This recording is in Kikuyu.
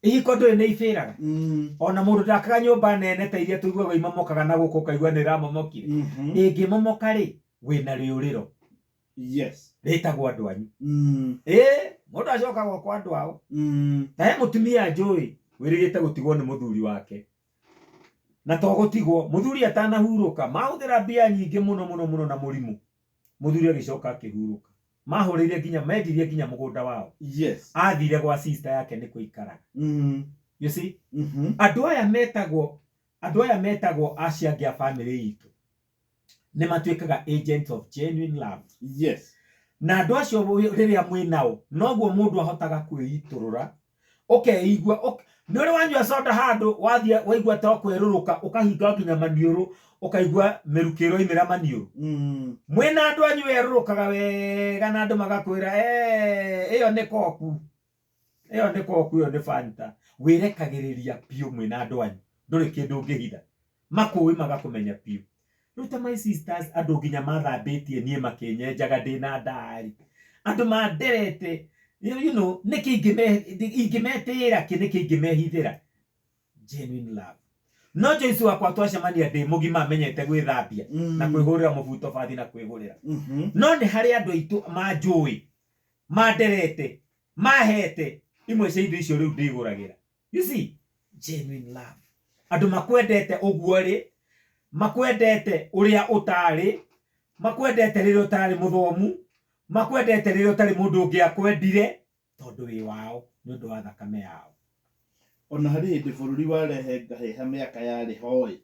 Ihiko ndũĩ nĩ ibĩraga. Ona mũndũ ndakaga nyũmba nene ta iria tũiguaga imomokaga na gũkũ ũkaigua nĩ ĩramomokire. Ĩngĩmomoka rĩ, wĩna rĩũrĩro. Rĩtagwo andũ anyu. Ĩĩ, mũndũ acokaga o kwa andũ ao. Ta he mũtumia njũĩ wĩrĩgĩte gũtigwo nĩ mũthuri wake. Na to gũtigwo, mũthuri atanahurũka, mahũthĩra mbia nyingĩ mũno mũno mũno na mũrimũ. Mũthuri agĩcoka akĩhurũka. Mahũrĩire nginya, mendirie nginya mũgũnda wao. Athire gwa sister yake nĩkuo aikaraga. You see? Andũ aya metagwo, andũ aya metagwo acio angĩ a famĩlĩ itũ nĩ matuĩkaga agents of genuine love. Na andũ acio rĩrĩa mwĩ nao, noguo mũndũ ahotaga kwĩitũrũra, ũkeigua, nĩ ũrĩ wanyua soda handũ, wathiĩ waigua ta ũkwerũrũka, ũkahinga nginya maniũrũ, ũkaigua mĩrukĩ ĩroimĩra maniũrũ. Mwĩna andũ anyu werũrũkaga wega na andũ magakwĩra, ĩyo nĩ koku. Ĩyo nĩ koku, ĩyo nĩ Fanta. Wĩrekagĩrĩria biũ mwĩna andũ anyu. Ndũrĩ kĩndũ ũngĩhitha. Makũĩ magakũmenya biũ. Rĩu ta my sisters, andũ nginya mathambĩtie niĩ makĩnyenjaga ndĩna ndarĩ. Andũ manderete, you know, nĩkĩ ingĩmetĩĩra kĩ, nĩkĩ ingĩmehithĩra? Genuine love. No Joyce wakwa twacemania ndĩ mũgima menyete gwĩthambia na kwĩhũrĩra mũbuto bathi na kwĩgũrĩra. No nĩ harĩ andũ aitũ manjũĩ, manderete, mahete imwe cia indo icio rĩu ndĩgũragĩra. You see, genuine love. Andũ makwendete ũguo rĩ, makwendete ũrĩa ũtarĩ, makwendete rĩrĩa ũtarĩ mũthomu, makwendete rĩrĩa ũtarĩ mũndũ ũngĩ akwendire, tondũ wĩ wao nĩ ũndũ wa thakame yao. Ona harĩ hĩndĩ bũrũri warehe ngahĩha mĩaka yarĩ ho ĩ.